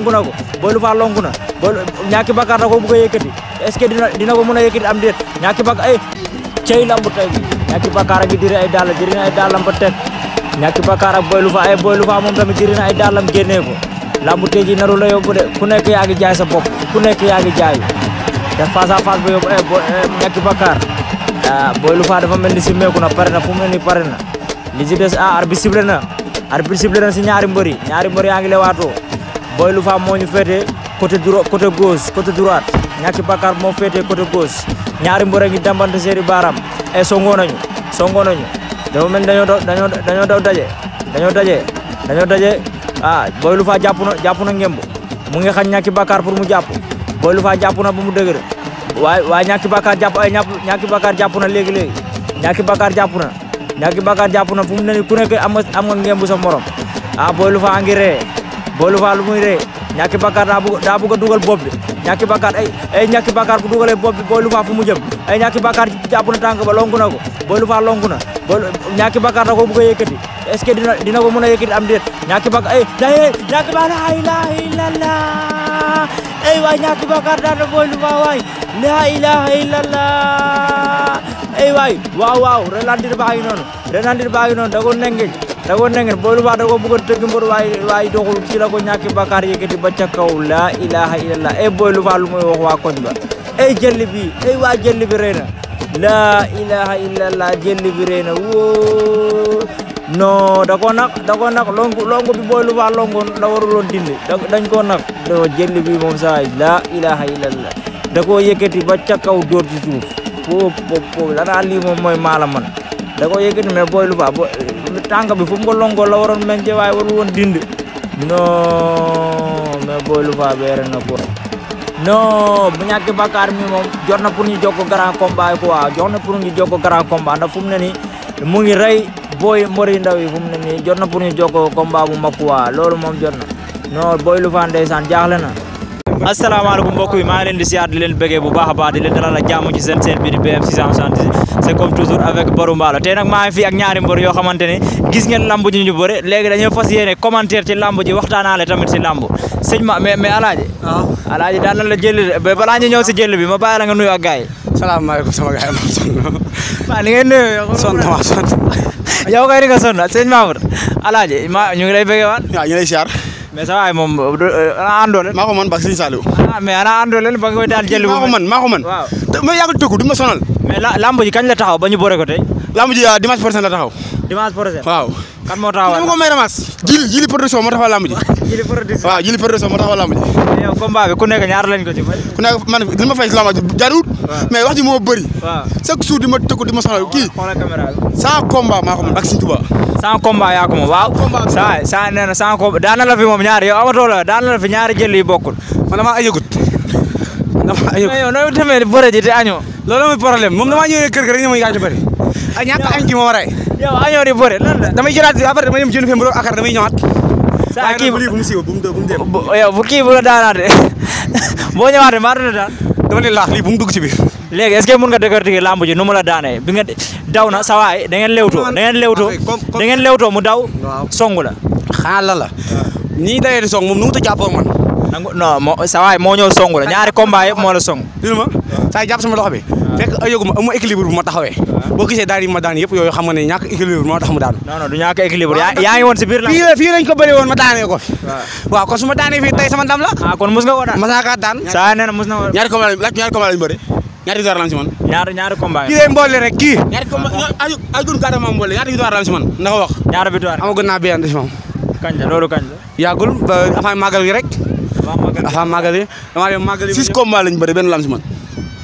lonku na ko Boy Loufa lonku na Ñaaki Bakar da ko bëgg a yëkkati est-ce que dina ko mën a yëkkati am déet Ñaaki Bakar ay cey lamb tey Ñaaki Bakar gi diri ay dàllam ba teg Ñaaki Bakar ak Boy Loufa moom tamit diri na ay dàllam génnee ko lamb tey ji naru la yóbbu de ku nekk yaa ngi jaay sa bopp ku nekk yaa ngi jaay te face à face ba yóbbu Ñaaki Bakar Boy Loufa dafa mel ni si meeku na pare na fu mu ne nii pare na li ci des arbitre sifflé na si ñaari mbër yaa ngi lewaatoo Boy Loufa moo ñu féete côté gauche côté droite Ñaaki Bakar moo féete côté gauche ñaari mbër ngi dambante seeri baaraam e songo nañu dafa mel dañoo daje Boy Loufa jàpp na ngemb mu ngi xañ Ñaaki Bakar pour mu jàpp Boy Loufa jàpp na ba mu dëgër waaye Ñaaki Bakar jàpp na léegi Ñaaki Bakar jàpp na fu mu ne nii ku nekk am nga ngemb sa morom Boy Loufa ngi ree Boy Loufa lu muy ree Ñaaki Bakar daa bëgg a dugal bopp bi Ñaaki Bakar Ñaaki Bakar bu dugalee bopp bi Boy Loufa fu mu jëm Ñaaki Bakar jàpp na tànk ba lonku na ko Boy Loufa lonku na Ñaaki Bakar da ko bëgg a yëkkati est-ce que dina ko mën a yëkkati am déet Ñaaki Bakar Ñaaki Bakar la ilaha illallah waay Ñaaki Bakar daan na Boy Loufa waay la ilaha illallah waay waaw relandir baa ngi noonu da ko nengeñ Boy Loufa da ko bëgg a tëgg mbër waaye doxul ci la ko Ñaaki Bakar yëkkati ba ca kaw la ilaha illallah Boy Loufa lu muy wax waa koñ ba jël bi waa jël bi rëy na la ilaha illallah jël bi rëy na woo non da ko nag longu bi Boy Loufa longoon la waruloon dindi dañ ko nag do jël bi moom saa la ilaha illallah da ko yëkkati ba ca kaw dóor ci suuf foofu danaa lii moom mooy maala man da ko yëkkati mais Boy Loufa tànk bi fu mu ko longoon la waroon mence waaye warul woon dindi non mais Boy Loufa beere na ko non bu Ñaaki Bakar mi moom jot na pour ñu jokko grand combat quoi ndax fu mu ne nii mu ngi rey booy mbori ndaw yi fu mu ne nii jot na pour ñu jokko combat bu mag quoi loolu moom jot na non Boy Loufa ndeysaan jaaxle na. asalaamaaleykum mbokk yi maa ngi leen di siyaar di leen bëggee bu baax a baax di leen dalal ak jàmm ci seen bi di BM 666 c'est comme toujours avec Barou Mballo tey nag maa ngi fi ak ñaari mbër yoo xamante ne gis ngeen lamb ji ñu bëre léegi dañoo fas yéene commentaire ci lamb ji waxtaanaale tamit ci lamb sëñ ma mais alaaji alaaji daan na la jël ba balaa ñu ñëw si jël bi ma bàyyi la nga nuyu ak gars yi. salaamaaleykum sama gars yi ma sonn. waaw ni ngeen nuyu. sonn yow kay di nga sonn sëñ Mamour alaaji ñu ngi lay bëggee waat. waaw ñu lay siyaar. mais sa waay moom ana àndoo leen. maa ko mën ba Serigne Saliou. mais ana àndoo leen ba nga koy daal jël. maa ko mën waaw. ma yàgg tëggu du ma sonal. mais lamb ji kañ la taxaw ba ñu boole ko tey. lamb ji dimanche prochain la taxaw. dimanche prochain. waaw. kan moo taxawal dama ko may ramas. jili production moo taxawal lamb ji. jili production moo taxawal lamb ji. mais yow combat bi ku nekk ñaar lañ ko ci fay. ku nekk man li ma fay si lamb ji jaarut. mais wax ji moo bëri. waaw chaque jour di ma tëggu di ma sonal kii. xoolal caméra bi. sans combat maa ko mën ak Serigne Touba. sans combat yaa ko moom waaw. saa nee na sans combat daan na la fi moom ñaari yow amatoo la daan na la fi ñaari jël yi bokkul. man damaa ayagut. mais yow nooy demee bëre ji te añoo. loolu mooy problème moom damaa ñëwee kër ga rek ñu may gaañ bëri. ak ñàkk añ gi moo waray. yow añoo di bëre lan la. damay jëlaat après damay dem jënd fi mburu akar damay ñëwaat. saa kii bu mu siiw bu mu dem. yow bu kii bu la daanaatee boo ñëwaatee maa doon daan. dama ne laax lii bu mu dugg ci biir. léegi est-ce que mën nga décortiquer lamb ji nu mu la daanee bi nga daw na sa waay da ngeen lewtoo mu daw songu la. xanaa lan la. ñii dayee di song moom nu mu ta jàppoo man. non sa waay moo ñëw songu la ñaari combat yëpp moo la song. dina ma saa jàpp sama loxo bi. fekk ayoguma amu équilibre bu ma taxawee. boo gisee daan yi ma daan yëpp yooyu xam nga ne ñàkk équilibre moo tax mu daan. non du ñàkk équilibre yaa ngi woon si biir la. fii lañ ko bëri woon ma daanee ko fi. waaw kon su ma daanee fii tey sama ndam la. kon mus nga ko daan. mas naa kaa daan. saa nee na mus na ko. ñaari combat lañ bëri. ñaari victoire la am si man. ñaari combat kii lay mboole rek kii. ñaari combat ay gun carrément mboole ñaari victoire la am si man na ko wax. ñaari victoire amagun naa benn si moom. kañ la loolu kañ la. yàggul ba avant màggal gi rek. avant màggal gi damaa dem màggal gi. 6 combats lañ bëri benn la am si man.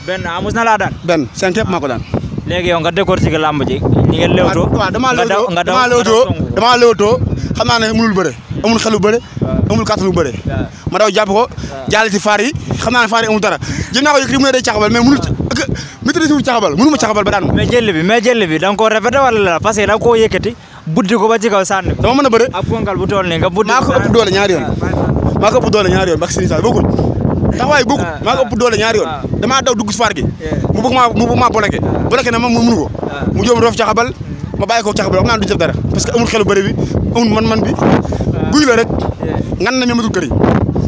benn mus na laa daan. benn 5 yëpp maa ko daan. léegi yow nga décortiquer lamb ji ñi ngeen léewtoo. waaw damaa léewtoo xam naa ne mënul bëre amul xelu bëre amul kàttanu bëre ma daw jàpp ko jàll ci faar yi xam naa ne faar yi amul dara jëm naa ko yëkkati mu ne day caxabal mais mënul maîtrise wul caxabal mënu ma caxabal ba daan mais jël bi da nga koo répété wala la parce que da nga koo yëkkati buddi ko ba ci kaw sànni dama mën a bëre ak ponkal bu toll nii nga buddi maa ko ëpp doole ñaari yoon bak Serigne Sall bokkul taxawaay bokkul maa ko ëpp doole ñaari yoon damaa daw dugg ci faar gi mu bëgg maa bloqué na ma mu mënu ko mu jóom roof caxabal ma bàyyi ko caxabal wax naa du def dara parce que amul xelu bëre bi amul man bi guy la rek ngan na ñamatul këriñ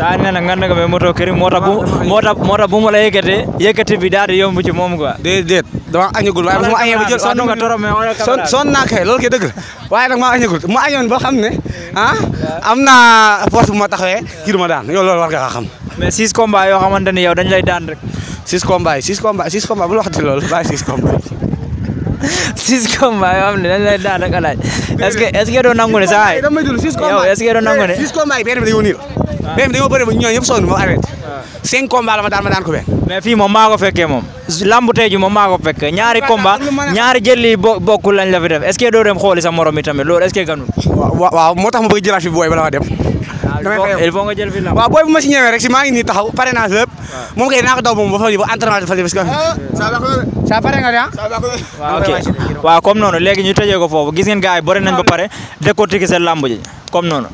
saa nee na nga ne ko mais moto kër moo tax bu ma la yëkkati bi daal di yomb ci moom quoi. déedéet dama añagul waaye su ma añee ba jël sonn nga trop mais sonn naa kay loolu kay dëgg la waaye nag maa añagul ma añoon ba xam ne am naa force bu ma taxawee kii du ma daan yow loolu war nga xam. mais 6 combats yoo xamante ni yow dañ lay daan rek. 6 combats bu la waxati loolu bàyyi 6 combats. 6 combats yoo xam ne dañ lay daan rek alaaj est-ce que doo nangu ne saa yi yow est-ce que doo nangu ne 6 combats yi benn bi dañoo niil benn bi dañoo bëri ba ñooñu ñëpp sonn ma arrêté 5 combats la ma daan ko benn mais fii moom maa ko fekkee moom lambu tey ji moom maa ko fekkee ñaari combat ñaari jël yi bokkul lañ la fi def est-ce que doo dem xooli sa morom yi tamit loolu est-ce que ganul waaw moo tax ma bëgg jëlaat fi booy bala ma dem il faut nga jël fi lamb waaw booy bu ma si ñëwee rek si maa ngi nii taxaw pare naa lépp moom kay naa ko daw moom ba fa entraînement parce que ça pare nga de waaw ok waaw comme noonu léegi ñu tëjee ko foofu gis ngeen gars yi bëri nañ ba pare décortiquer seen lamb ji comme noonu